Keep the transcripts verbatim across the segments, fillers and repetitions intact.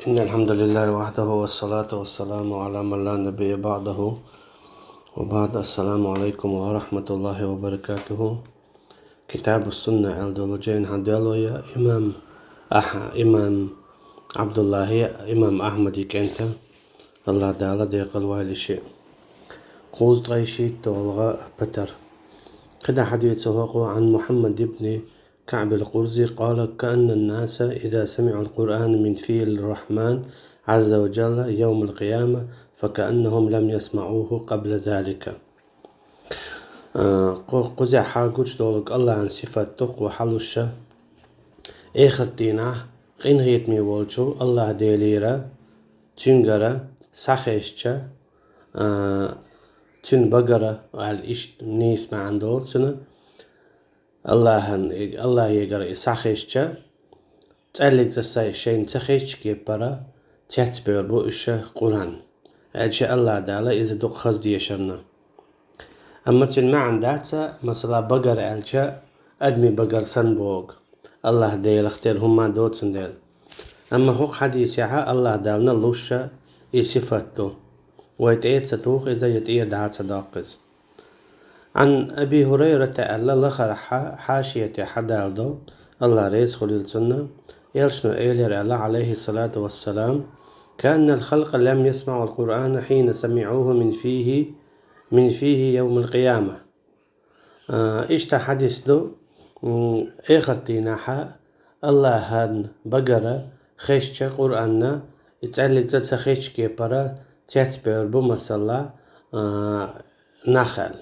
إن الحمد لله وحده والصلاة والسلام على من لا نبي بعده وبعد. السلام عليكم ورحمة الله وبركاته. Китабу Сунна аьлла долу жайна хьадоьллу я имам Ахь-, имам Абдуллахьи, имам Ахьмади кӀентан, Аллахь Дала декъал войла ши. Кхузткъе шийтта долу гӀа патар. КхидӀа хьадийцар хӀокхо: عن محمد بن كعب القرظي قال: كأن الناس إذا سمعوا القرآن من في الرحمن عز وجل يوم القيامة فكأنهم لم يسمعوه قبل ذلك. А, кху-, кхузахь гучудолург Аллахьан сифат ду, кху хьалуш ша. Эхарт дийнахь къинхетаме волчу Аллахь Делера, цуьнгара схьахезча, а, цуьнан багара аьлла, иштта нийса маьӀна долу цуьнан, Аллахьан, Аллахьегара и схьахезча, цӀаьллиг цкъа шайна ца хезчу кепара цецбевр бу уьш Къуръан. Аьлча Аллахь Дала иза ду-кх хаза дешарна. Амма цуьнан маьӀна дац, масала, багара аьлча, адамийн багара санна бохург. Аллахь Делах тера хӀумма доцун дела. Амма хӀокху хьадисехь Аллахь Далла луш ша и сифат ду. Вай тӀе а ца туху иза, я тӀера дӀа а ца доккху иза. عن أبي هريرة аьлла лахархьа хьашиятехь хьадалдо, Аллахь реза хуьлийла цунна, элчано элира аьлла, عليه الصلاة والسلام: كأن الخلق لم يسمعوا القرآن حين سمعوه من فيه، من فيه يوم القيامة. А, иштта хьадис ду, м, эхарт дийнахьа Аллахьан багара хезча Къуръанна, и цӀаьллиг цкъа ца хезчу кепара цецбевр бу, масала, а, нах аьлла.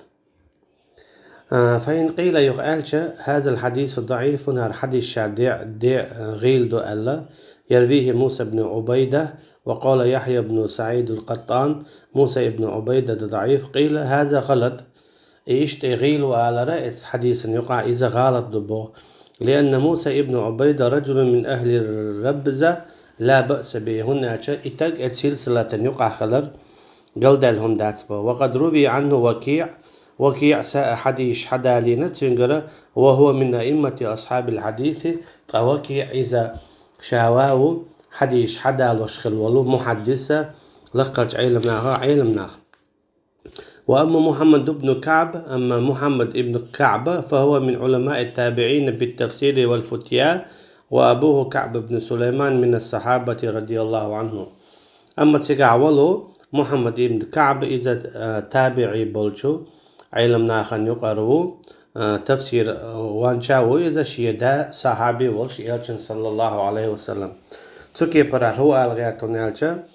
А, فإن قيل, юха аьлча, هذا الحديث ضعيف, хӀара хьадис ша де-, де-, гӀийла ду аьлла, يرويه موسى بن عبيدة، وقال يحيى بن سعيد القطان: موسى بن عبيدة ضعيف. قيل: هذا غلط. И иштта гӀийла ву алара, эцу хьадисан юкъахь иза гӀалат ду боху. لأن موسى بن عبيدة رجل من أهل الربزة لا بأس به, хӀунда аьлча и таг эцу силсилатан юкъахь хилар галдаьлла хӀума дац боху. وقد روي عنه وكيع, Вакиъ са а хьадисаш хьадалийна цуьнгара, وهو من أئمة أصحاب الحديث, ткъа Вакиъ иза ша ва ву хьадисаш хьадалош хилла волу мухьаддис а, лаккхарчу Ӏеламнаха Ӏеламнах. وأما محمد بن كعب, амма Мухьаммад ибн КаӀб, فهو من علماء التابعين بالتفسير والفتيا، وأبوه كعب بن سليمان من الصحابة رضي الله عنه. Амма цигахь волу Мухьаммад ибн КаӀб, иза, а, табиӀий болчу Ӏеламнахана юкъара ву, а, тафсир, а, ванча ву иза, шен да сахьаби волуш элчан, саллаллаху Ӏалайхи ва саллам. Цу кепара хӀу ала гӀертун аьлча,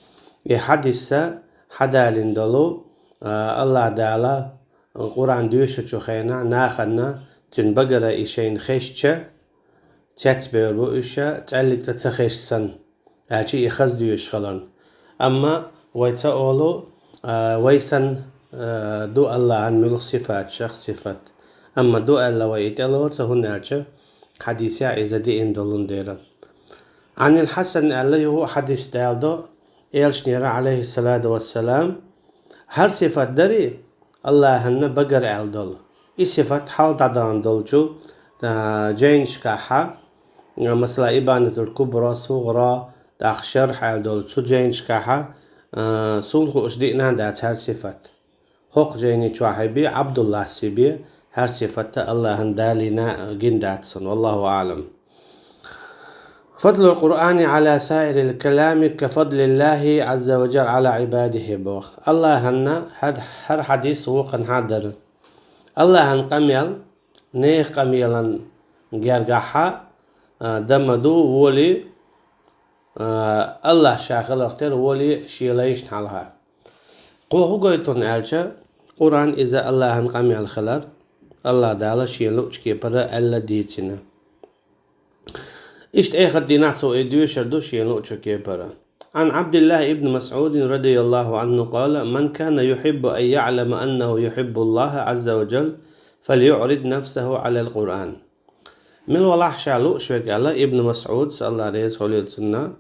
и хьадис а хьадалийна долу, а, Аллахь Дала Къуръан доьшучу хенахь нахана цуьнан багара и шайна хезча, цецбевр бу уьш, цӀаьллиг цкъа ца хезча санна, аьлча и хаза доьшуш хиларна. Амма вай ца олу, а, вай санна, а, ду Аллахьан муьлхха сифаташах сифат. Амма ду аьлла вай и тӀелоцу, хӀунда аьлча хьадисехь иза диъна долун дера. Ӏанил Хьасан аьлла юха а хьадис далдо, элчанера, Ӏалайхиссалату вассалам, хӀара сифат дарий, Аллахьанна багара аьлла долу. И сифат хьалдӀадахана долчу, а, жайнашкахьа, а, масала, Ибанатул Кубра, СугӀра, тӀаккха Шарх аьлла долу цу жайнашкахьа, а, суна хууш диъна а дац хӀара сифат. ХӀокху жайни чохь а бен, Ӏабдуллас а бен, хӀара сифат Аллахьан далийна а гина дац суна. Валлаху аӀлам. فضل القرآن على سائر الكلام كفضل الله عز وجل على عباده боху. Аллахьанна хӀара, хӀара хьадис вукханхьа дара. Аллахьан къамел нехан къамелан гергахьа, а, дан ма ду, воли, а, Аллахь ша хиларх тера, воли шен лайшна хьалха. Кхо хӀу гойту аьлча, Къуръан иза Аллахьан къамел хилар, Аллахь Дала шен луъучу кепара аьлла дийцина. Иштта эхарт дийнахь цо и доьшур ду шен луъучу кепара. عن عبد الله بن مسعود رضي الله عنه قال: من كان يحب أن يعلم أنه يحب الله عز وجل فليعرض نفسه على القرآن. Мила валахь ша лууш верг аьлла Ибн Масъудс, Аллах реза хуьлийла цунна,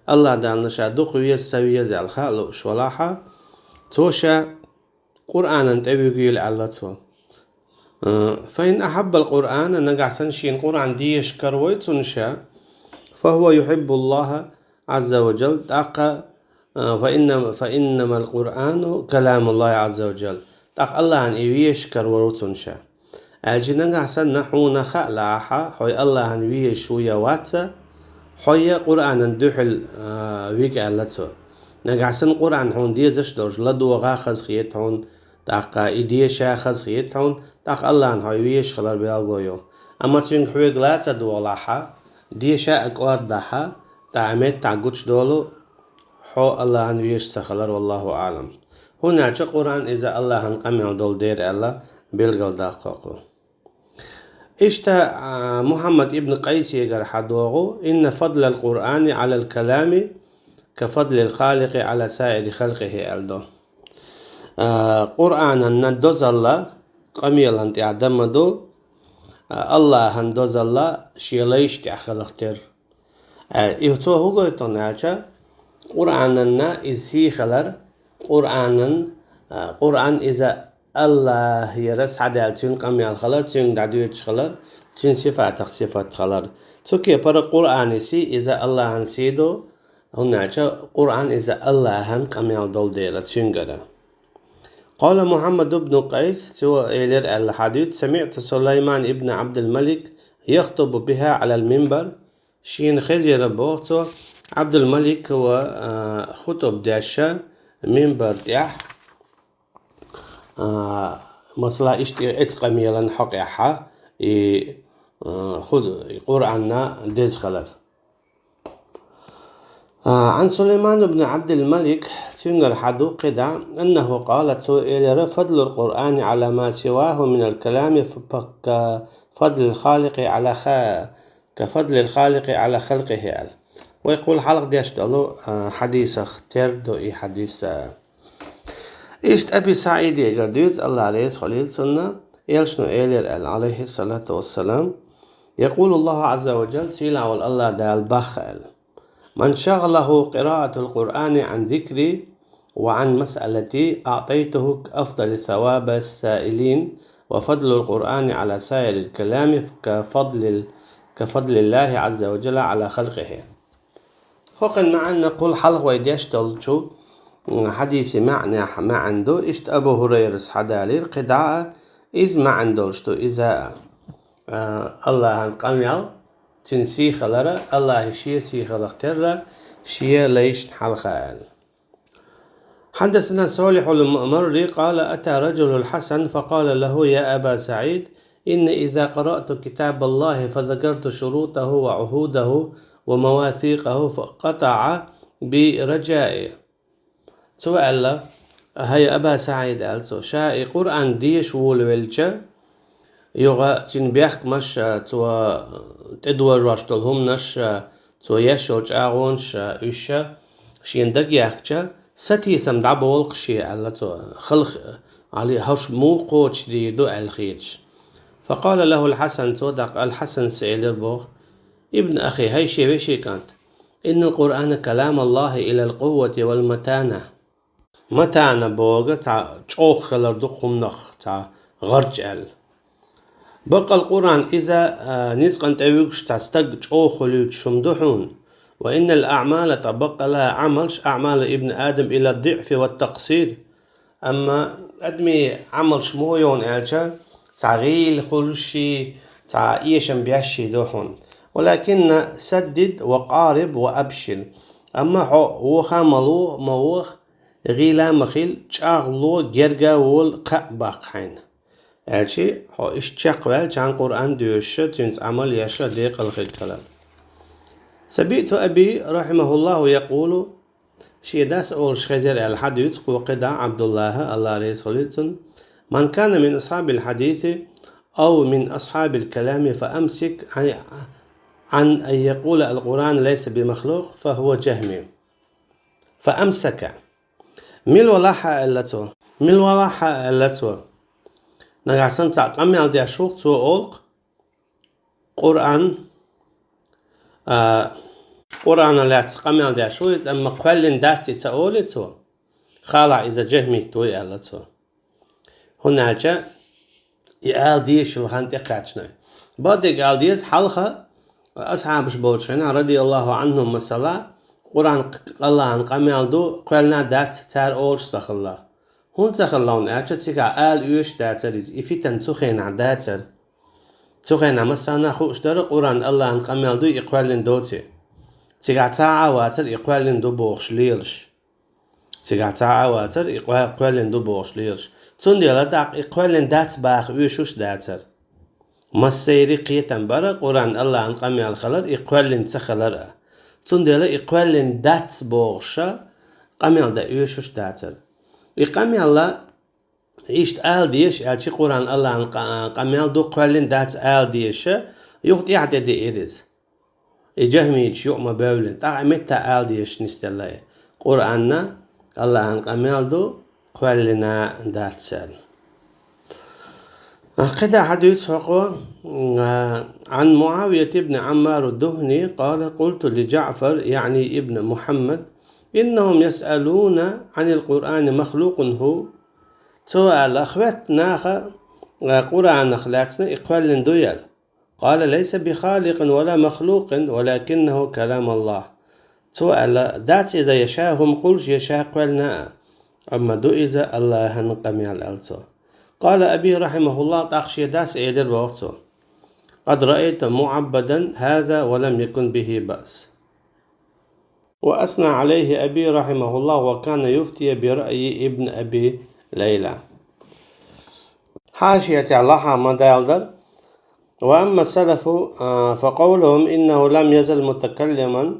Аллах Далла ша дукха веза, ца веза аьлла хаа лууш валахьа, цо ша Къуръанан тӀе вуьгийла аьлла цо. Э, فإن أحب القرآن, нагахь санна шена Къуръан дезаш каравой цунна ша, فهو يحب الله, عز وجل, тӀаккха, а, فإن-, فإنما القرآن كلام الله عز وجل. ТӀаккха Аллахьан и вешаш карор ву цунна ша. Аьлча нагахь санна хьуна хаа лаахь, хьо Аллахьан вешаш ву я вац, хьо я Къуръанан дуьхьал, а, вига аьлла цо. Нагахь санна Къуръан хьуна дезаш долуш ладогӀа хазахета хьуна, тӀаккха и деша хазахета хьуна, тӀаккха Аллахьан хьо вешаш хилар белгало ю. Амма цуьнга хьоьга ла ца догӀалахь, деша а кӀордалахь, тӀаккха а меттахь гучудолу хьо Аллахьан вешаш ца хилар, والله أعلم. ХӀунда аьлча Къуръан иза Аллахьан къамел долу дела аьлла, билгалдаккха кху. Иштта, а, Мухьаммад ибн Къайсегара хьадогӀу: إن فضل القرآن على الكلام كفضل الخالق على سائر خلقه, аьлла ду. А, Къуръанан дозалла къамелан тӀехь дан ма ду, а, Аллахьан дозалла шен лайш тӀехь хиларх терра. Э, и цо хӀун гойту аьлча, Къуръананна иза сий хилар, Къуръанан, э, Къуръан иза Аллахьера схьадаьлла цуьнан къамел хилар, цуьнга дӀадоьдуш хилар, цуьнан сифатах сифат хилар. Цу кепара Къуръан и сий иза Аллахьан сий ду, хӀунда аьлча Къуръан иза Аллахьан къамел долу дела цуьнгара. قال محمد بن قيس, цо элира аьлла хьадуьйцу: سمعت سليمان بن عبد الملك يخطب بها على المنبر. Шена хезира боху цо, Ӏабдулмалик ва, а, хутӀуб деш минбар тӀехь, а, масала, иштта и эцу къамелан хьокъехь, и, а, худ-, и Къуръанна деза хилар. А, عن سليمان بن عبد الملك, цуьнгара хьаду кхидӀа, أنه قال, цо элира: فضل القرآن على ما سواه من الكلام ف-, ف-, كفضل الخالق على خ-, كفضل الخالق على خلقه, аьлла. Вай кхул хьалха деш долу, а, хьадисах тера ду и хьадис, а. Иштта Аби СаӀидегара дуьйцу, Аллах реза хуьлийла цунна, элчано элира аьлла, عليه الصلاة والسلام: يقول الله عز وجل, сийлахь волу Аллах Дала боху аьлла: من شغله قراءة القرآن عن ذكري وعن مسألتي أعطيته أفضل ثواب السائلين، وفضل القرآن على سائر الكلام كفضل ال-، كفضل الله عز وجل على خلقه. ХӀокхуьнан маьӀна кхул хьалха вай деш долчу, м, хьадиси маьӀнехь маьӀна ду, иштта Абу ХӀурайрас хьадалийра кхидӀа а, иза маьӀна долуш ду, иза а, а, Аллахьан къамел, цуьнан сий хилар, Аллахье шен сий хиларх терра, шен лайшна хьалха аьлла. حدثنا صالح المؤمري قال: أتى رجل الحسن فقال له: يا أبا سعيد، إني إذا قرأت كتاب الله فذكرت شروطه وعهوده ومواثيقه فقطع بي رجائي. Цо аьлла: «ХӀай, Аба СаӀид, — аьлла цо, — ша и Къуръан деша волавелча, юха цуьнан бехкамаш а, цо тӀедожош долу хӀуманаш а, цо еш йолу чӀагӀонаш а, уьш а шена дагаяьхча, сатийсам дӀаболу-кх шен», — аьлла цо, халх-, али хӀорш муха кхочушдийр ду аьлла хеташ. فقال له الحسن, цо даккха Аль-Хьасанас элира боху: ابن أخي, хӀай шен вешин кӀант, إن القرآن كلام الله إلى القوة والمتانة. Матана боху цхьа чӀогӀа хилар ду хӀуманах, цхьа гӀарч аьлла. Баккъал Къуръан иза, а, ницкъан тӀе вуьгуш цхьа стаг чӀогӀа хуьлуьйтуш хӀума ду хьуна. وإن الأعمال, ткъа баккъала Ӏамалш, أعمال ابن آدم إلى الضعف والتقصير. Амма адамийн Ӏамалш муха ю аьлча, цхьа гӀийла хуьлуш, цхьа эшам беш ду хьуна. ولكن سدد وقارب وأبشر. Амма хьо воха а ма ло, ма воха, гӀийла а ма хила, чӀагӀло, герга а вола, кхаъ баккха хьайна. Аьлча, хьо иштта чекхваьлча, Къуръан доьшуш, цуьнца Ӏамал еш декъала хир хилар. سمعت أبي رحمه الله يقول, шен дас олуш хезира аьлла хьадуьйцу кхо кхидӀа ӀабдуллахӀа, Аллах реза хуьлийла цунна: من كان من أصحاب الحديث أو من أصحاب الكلام فأمسك عن، عن أن يقول القرآن ليس بمخلوق فهو جهمي. فأمسك. Мила валахь а, аьлла цо. Мила валахь а, аьлла цо. Нагахь санна цхьаъ къамел деш ву-кх, цо олу-кх: Къуръан, а, Къуръанах лаьцна къамел деш ву иза, амма кхоьллина дац и ца олий цо, хала иза жахмит вуй, аьлла цо. ХӀунда аьлча и ала дезаш йолу хан тӀекхаьчна. Бакъдерг ала деза, хьалха асхьабаш болчу хенахь, радияллаху анхум, масала, Къуръан Аллахьан къамел ду, кхоьллина дац цара олуш ца хилла. ХӀунда ца хилла аьлча, цигахь ала оьшуш дацара иза, и фитан цу хенахь дацара. Цу хенахь массарна а хууш дара, Къуръан Аллахьан къамел ду, и кхоьллина доций. Цигахь цхьа а вацара и кхоьллина ду бохуш лелаш. Цигахь цхьа а вацара и кхоь-, кхоьллина ду бохуш лелаш. Цундела тӀаккха и кхоьллина дац баха оьшуш дацара. Массеран а кхетам бара, Къуръан Аллахьан къамел хилар, и кхоьллина ца хилар а. Цундела и кхоьллина дац бохуша къамел дан оьшуш дацара. И къамел а иштта ала дезаш аьлча, Къуръан Аллахьан къа-, къамел ду, кхоьллина дац ала дезаша, юха тӀаьхьа тӀедиира иза. И жахмичаш юкъа ма бевллина, тӀаккха а меттах ала дезаш нисделла и. Къуръан Аллахьан къамел ду, кхоьллина дац аьлла. КхидӀа хьадуьйцу хӀокхо, а, عن معاوية بن عمار الدهني قال: قلت لجعفر، يعني ابن محمد: إنهم يسألون عن القرآن مخلوق هو؟ Цо аьлла, хӀоьттина наха, а, Къуръанах лаьцна и кхоьллина дуй аьлла. قال: ليس بخالق ولا مخلوق، ولكنه كلام الله. Цо аьлла, дац иза я ша хӀума кхуллуш, я ша кхоьллина а, амма ду иза Аллахьан къамел, аьлла цо. قال أبي رحمه الله, тӀаккха шен дас элира боху цо: قد رأيت معبدا هذا ولم يكن به بأس. وأثنى عليه أبي رحمه الله وكان يفتي برأي ابن أبي ليلى. Хьашиятехь лахьа ма-далла дара. وأما السلف، а, فقولهم إنه لم يزل متكلما،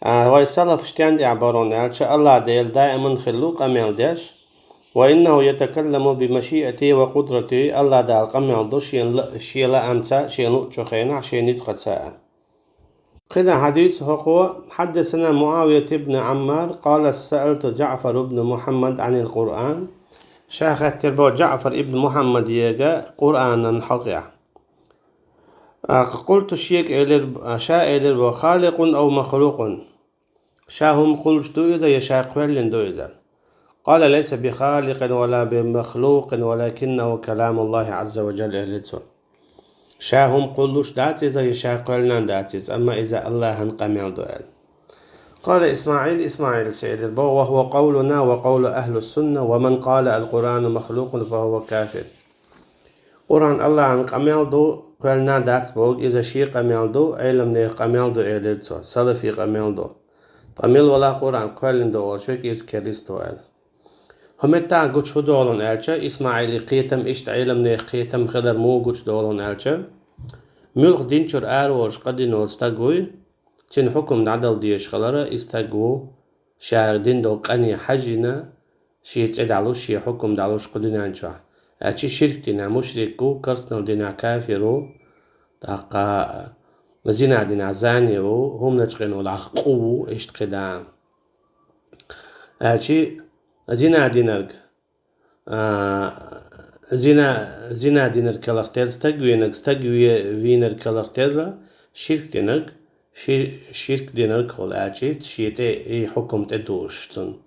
а, вай салафаш стен тӀехь барон аьлча, Аллах Дела даиман хилла къамел деш, وإنه يتكلم بمشيئته وقدرته, Аллах Дала къамел ду шен ла-, шен лаамца, шен луъучу хенахь, шен ницкъаца. КхидӀа хьадуьйцу хӀокхо: حدثنا معاوية بن عمار قال: سألت جعفر بن محمد عن القرآن. Ша хаьттира боху Джаъфар ибн Мухьаммадега Къуръанан хьокъехь. А, قلت, шега элира, ша элира боху: خالق أو مخلوق؟ Ша хӀума кхуллуш ду иза, я ша кхоьллина ду иза? قال: ليس بخالق ولا بمخلوق، ولكنه كلام الله عز وجل, элира цо. Ша хӀума кхуллуш дац иза, я ша кхоьллина дац иза, амма иза Аллахьан къамел ду, аьлла. قال إسماعيل, ИсмаӀила элира боху: وهو قولنا وقول أهل السنة، ومن قال القرآن مخلوق فهو كافر. Къуръан Аллахьан къамел ду, кхоьллина дац бохург, иза шен къамел ду, Ӏеламнехан къамел ду, элира цо, салафийн къамел ду. Ткъа мила валахь Къуръан кхоьллина ду олуш верг, иза керста ву, аьлла. ХӀокху меттехь гучу хӀун долун аьлча, ИсмаӀилан кхетам, иштта Ӏеламнехан кхетам хилар муха гучу долун аьлча, муьлхха дин чуьра араволуш къа дина волу стаг вуй, цуьнан хьукум дӀадала дезаш хиларна, и стаг ву, ша дина долу къане хьаьжжина, шен цӀе дӀалуш, шен хьукум дӀалуш кху дуьнен чохь. Аьлча ширк динехь мушрик ву, керстанал динехь кафир ву, тӀаккха зина динехь зани ву, хӀуманаш къинехь къу ву, иштта кхидӀа. Аьлча зина динарг, а, зина, зина динарг кхелхина терра, стаг вийнарг, стаг ве-, вийнарг кхелхина терра, ширк динарг, ши-, ширк динарг хуьлу аьлча, шен тӀе и хьукум тӀедуьгуш цунна.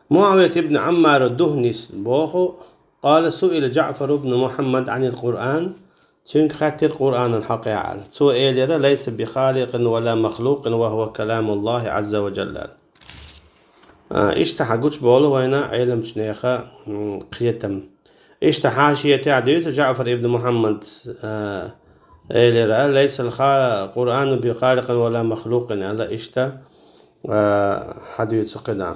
МуӀавият ибн Ӏаммар ад-Духнис боху: قال: سئل جعفر بن محمد عن القرآن. Цуьнга хаьттира Къуръанан хьокъехь аьлла. Цо элира: ليس بخالق ولا مخلوق، وهو كلام الله عز وجل. А, иштта хьан гучуболу вайна Ӏеламчу нехан, м, кхетам. Иштта хьашиятехь дуьйцу Джаъфар ибн Мухьаммад, а, элира: ليس القرآن بخالق ولا مخلوق, аьлла, иштта, а, хьадуьйцу кхидӀа.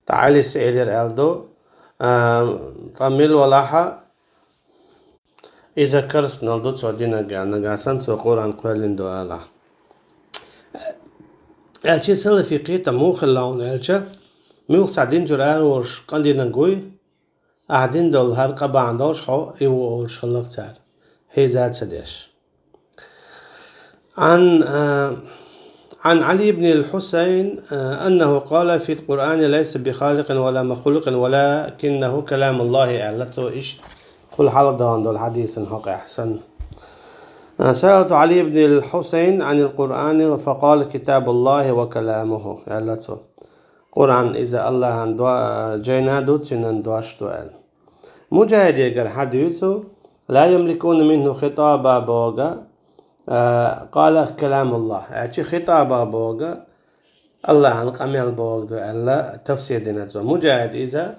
ТӀаккха Ӏелис элира аьлла ду, а, ткъа мила валахь, иза керстанал ду цо динарг аьлла, нагахь санна цо Къуръан кхоьллина ду алахь. Аьлча салафийн кхетам муха хилла хьуна аьлча, муьлхха цхьа дин чуьра араволуш къа динарг вуй, ахьа дина долу хӀара къа бахьана долуш хьо и ву олуш хилла-кх цара, хьийза а ца деш. عن، آه، عن علي بن الحسين، آه، أنه قال: في القرآن ليس بخالق ولا مخلوق ولكنه كلام الله, аьлла цо иштта, кхул хьалха дахана долу хьадисан хьокъехь санна. آه، سألت علي بن الحسين عن القرآن فقال: كتاب الله وكلامه, аьлла цо. Къуръан иза Аллахьан до-, жайна ду, цуьнан дош ду аьлла. Муджахидегара хьадуьйцу: لا يملكون منه خطابا боху, а, قال كلام الله. Аьлча хитӀабах боху Аллахьан къамел боху аьлла тафсир дина цо. Муджахид иза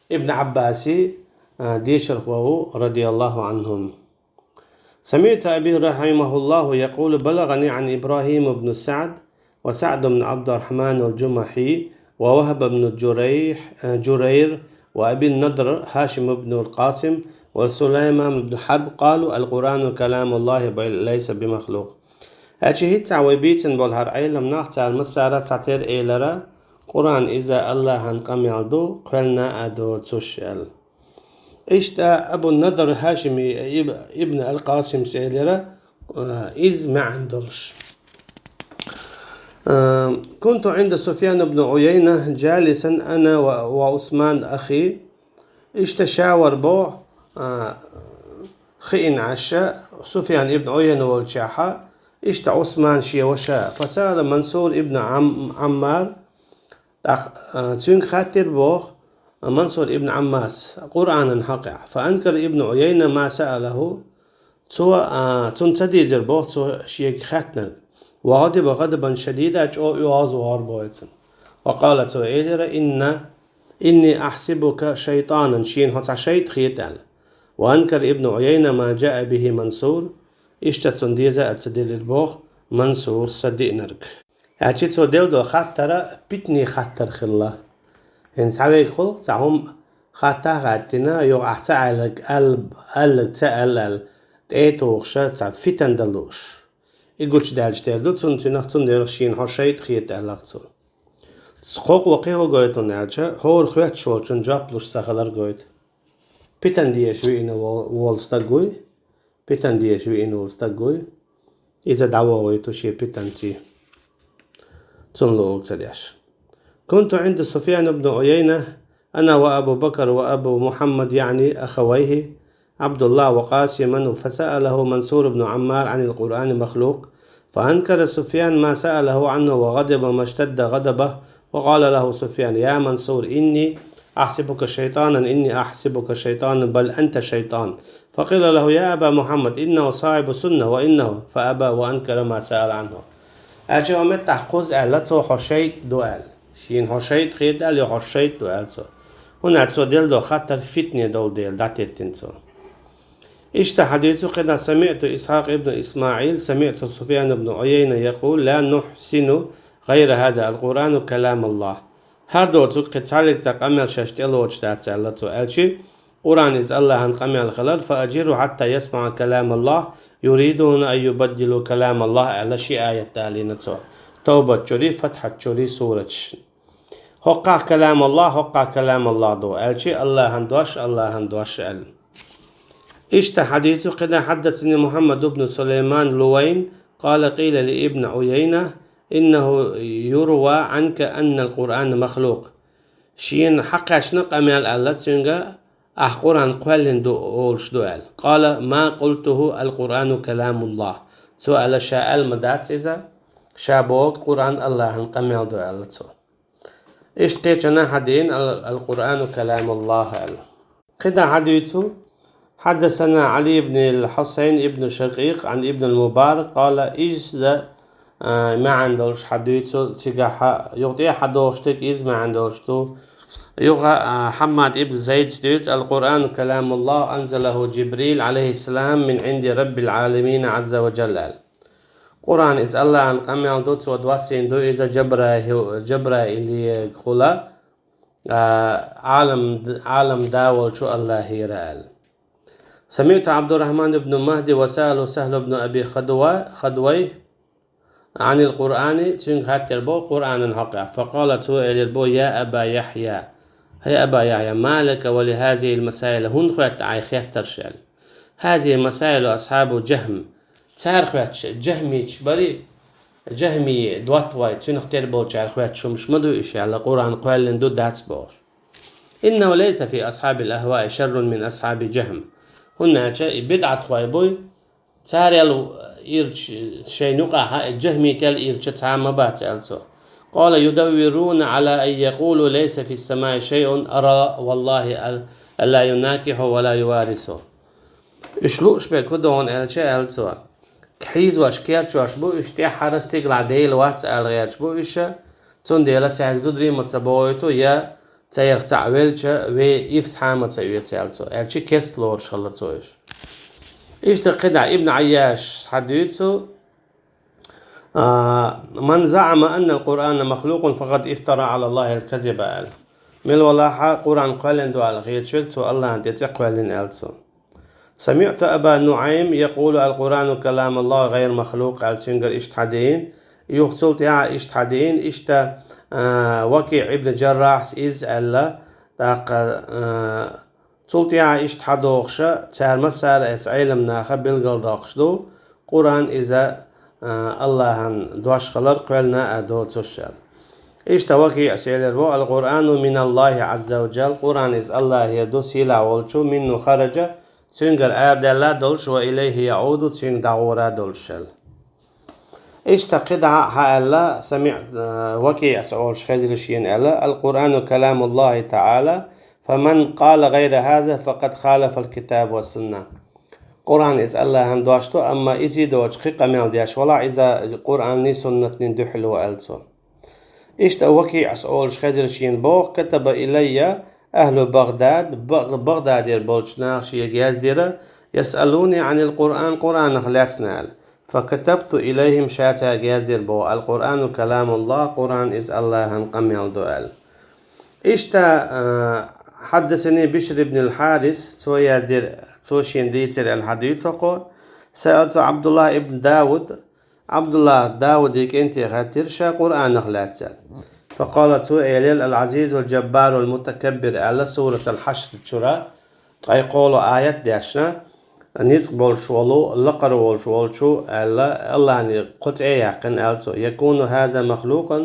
Ибн Ӏаббаси, а, дешархо ву, رضي الله عنهم. سمعت أبي رحمه الله يقول: بلغني عن إبراهيم بن سعد وسعد بن عبد الرحمن الجمحي ووهب بن جريح، جرير وأبي النضر هاشم بن القاسم وسليمان بن حرب قالوا: القرآن كلام الله بل ليس بمخلوق. Аьлча хӀинца вай бийцина болу хӀара Ӏелам нах, цара массара а цхьатерра элира: Къуръан иза Аллахьан къамел ду, кхоьллина а доцуш, аьлла. Иштта Абу Надр ХӀашими иб-, ибн Ал-Къасимс элира, а, иза маьӀна долуш. А, كنت عند سفيان بن عيينة جالسا أنا و-، وعثمان أخي. Иштта ша вара боху, а, хиъна Ӏаш, Суфьян ибн Ӏуяйна волчохь, иштта Ӏусман шен ваша, فسأل منصور بن عم-، عمار, тӀаккха, а, цуьнга хаьттира боху Мансур ибн Ӏаммарс Къуръанан хьокъехь. فأنكر ابن عيينة ما سأله, цо, а, цунна ца дийзира боху цо шега хаьттинарг. وغضب غضبا شديدا, чӀогӀа оьгӀазвахара боху цунна. وقال, цо элира: إن، إني أحسبك شيطانا, шена хьо цхьа шайтӀа хета аьлла. وأنكر ابن عيينة ما جاء به منصور, иштта цунна деза а ца делира боху Мансурс диънарг. Аьлча цо делла долу хаттар питане хаттар хилла. ХӀинца цхьа верг хуьлу, цхьа хӀума хатта а хаттина, юха ахь ца аьлларг ал-, аьлларг ца аьлла аьлла, тӀе а тухуш, цхьа фитна дан лууш. И гучудаьлча тера ду цунна, цуьнах цундела шена хьо шайтӀа хета аьлла цо. Кхокхо кхин хӀун гойту аьлча, хӀора хоьттуш волчун жоп луш ца хилар гойту. Питана дезаш веана вол-, волу стаг вуй, питана дезаш веана волу стаг вуй, иза дӀавохуьйту шен питанца. Цунна луъург ца деш. كنت عند سفيان بن عيينة أنا وأبو بكر وأبو محمد، يعني أخويه، عبد الله وقاسما، فسأله منصور بن عمار عن القرآن مخلوق، فأنكر سفيان ما سأله عنه وغضب ما اشتد غضبه، وقال له سفيان: يا منصور، إني أحسبك شيطانا، إني أحسبك شيطانا، بل أنت شيطان. فقيل له: يا أبا محمد، إنه صاحب سنة، وإنه، فأبى وأنكر ما سأل عنه. Аьлча хӀокху меттехь кхуза аьлла цо: хьо шайтӀа ду аьлла. Шена хьо шайтӀа хета аьлла, я хьо шайтӀа ду аьлла цо. ХӀунда аьлча цо делла долу хаттар фитне долу дела, дӀатеттина цо. Иштта хьадийцу кхидӀа: سمعت إسحاق بن إسماعيل، سمعت سفيان بن عيينة يقول: لا نحسن غير هذا، القرآن كلام الله. ХӀара доцург кхин цхьаллиг цхьа къамел шаьш тӀелоцуш дац аьлла цо, аьлча, Къуръан иза Аллахьан къамел хилар, فأجره حتى يسمع كلام الله، يريدون أن يبدلوا كلام الله аьлла ши аят далийна цо. Тавбат чуьра, Фатхьат чуьра сураташ. ХӀокхахь كلام الله, хӀокхахь كلام الله ду, аьлча Аллахьан дош, Аллахьан дош аьлла. Иштта хьадийцу кхидӀа: حدثني محمد بن سليمان لوين قال قيل لابن عيينة: إنه يروى عنك أن القرآن مخلوق. Шена хьакхаьчна къамел аьлла цуьнга, ахь Къуръан кхоьллина ду олуш ду аьлла. قال: ما قلته، القرآن كلام الله. Цо аьлла, ша аьлла ма дац иза, ша бохург Къуръан Аллахьан къамел ду аьлла цо. Иштта кхечанхьа хьадийна ал-, القرآن كلام الله аьлла. КхидӀа хьадуьйцу: حدثنا علي بن الحسين بن شقيق عن ابن المبارك قال: иза, а, маьӀна долуш хьадуьйцу цигахь, юха тӀе хьадохуш дерг иза маьӀна долуш ду. Юха, а, Хьаммад ибн Зайдс дуьйцу: القرآن كلام الله أنزله جبريل عليه السلام من عند رب العالمين عز وجل аьлла. Къуръан иза Аллахьан къамел ду, цо доссийна ду иза Жабраил-, Жабраилегахула, а, Ӏалам-, Ӏалам да волчу Аллахьера аьлла. سمعت عبد الرحمن بن مهدي وسأله سهل بن أبي خدوة-، خدويه عن القرآن, цуьнга хаьттира боху Къуръанан хьокъехь. فقال, цо элира боху: يا أبا يحيى, хӀай Аба Яхьъя, ما لك ولهذه المسائل, хӀунда хоьтту ахь и хеттарш аьлла. هذه مسائل أصحاب جهم. Цара хоьттуш, жахмиташ барий, жахмий доттагӀой, цуьнах тера болчара хоьттуш хӀумаш ма ду уьш аьлла, Къуръан кхоьллина ду, дац бохуш. إنه ليس في أصحاب الأهواء شر من أصحاب جهم. ХӀунда аьлча и бидӀатхой буй, царел ирча шайна юкъахь, и жахмител ирча цхьа а ма бац аьлла цо. قال: يدورون على أن يقولوا ليس في السماء شيء، أرى والله ألا يناكحه ولا يوارثه. Уьш лууш берг хӀун ду хьуна аьлча, аьлла цо, хьийзош, керчош бу уьш, тӀеххьара стигалахь Дела вац аьлла гӀерташ бу уьш, цундела цаьрга зударий ма ца бохуьйту, я царах цхьаъ велча, ве ирс хьа ма ца оьцу аьлла цо, аьлча керста лоруш хилар цо уьш. Иштта кхидӀа Ибн Ӏайяш хьадуьйцу: «من زعم أن القرآن مخلوق فقد افترى على الله الكذب», аьлла. Мел валахьа Къуръан кхоьллина ду аьлла гӀерташ велла, цо Аллахьан тӀе цӀе кхоьллина аьлла цо. «سمعت أبا نعيم يقول: القرآن كلام الله غير مخلوق», аьлла цуьнгара иштта хьадеана. Юха цул тӀаьхьа иштта хьадеана, иштта, а, ВакиӀ ибн Джаррахьас иза аьлла, тӀаккха, а, цул тӀаьхьа иштта хьадохуша, цара массара а эцу Ӏеламнаха билгалдоккхуш ду, Къуръан иза, а, Аллахьан дош хилар кхоьллина а доцуш аьлла. Иштта ВакиӀас элира боху: «القرآن من الله عز وجل», Къуръан иза Аллахьера ду, сийлахь волчу, «منه خرج», цуьнгара арадаьлла долуш, «وإليه يعود», цуьнга дӀагӀора долуш аьлла. Иштта кхидӀа хьа аьлла, самиӀ-, а, ВакиӀас олуш хезира шена аьлла: «القرآن كلام الله تعالى، فمن قال غير هذا فقد خالف الكتاب والسنة». Къуръан иза Аллахьан дош ду, амма иза доцу кхин къамел деш валахь, иза Къуръанний, суннатний дуьхьал ву аьлла цо. Иштта ВакиӀас олуш хезира шена боху: «كتب إلي أهل بغداد», Б-, Багдадера болчу наха шега яздира, «يسألوني عن القرآن», Къуръанах лаьцна аьлла. «فكتبت إليهم», ша цаьрга яздира боху: «القرآن كلام الله», Къуръан иза Аллахьан къамел ду аьлла. Иштта, а, хьаддасани Бишр ибн ал-Хьарис, цо яздира, цо шена дийцира аьлла хьадуьйцу хӀокхо: «سألت عبد الله بن داود», Абдуллах Давуде кӀентий хаьттира ша Къуръанах лаьцна. «فقال», цо элира: «العزيز الجبار المتكبر», аьлла, Суратал Хьашр чуьра, ткъе кхоалгӀа аят дешна, ницкъ болуш волу, лакхара волуш волчу аьлла, Аллахьан кхо цӀе яьккхина аьлла цо: «يكون هذا مخلوقا»,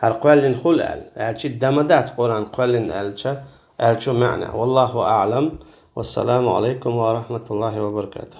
хӀара кхоьллина хуьлу аьлла, аьлча дама дац Къуръан кхоьллина аьлча, аьлчу маьӀна. والله أعلم. والسلام عليكم ورحمة الله وبركاته.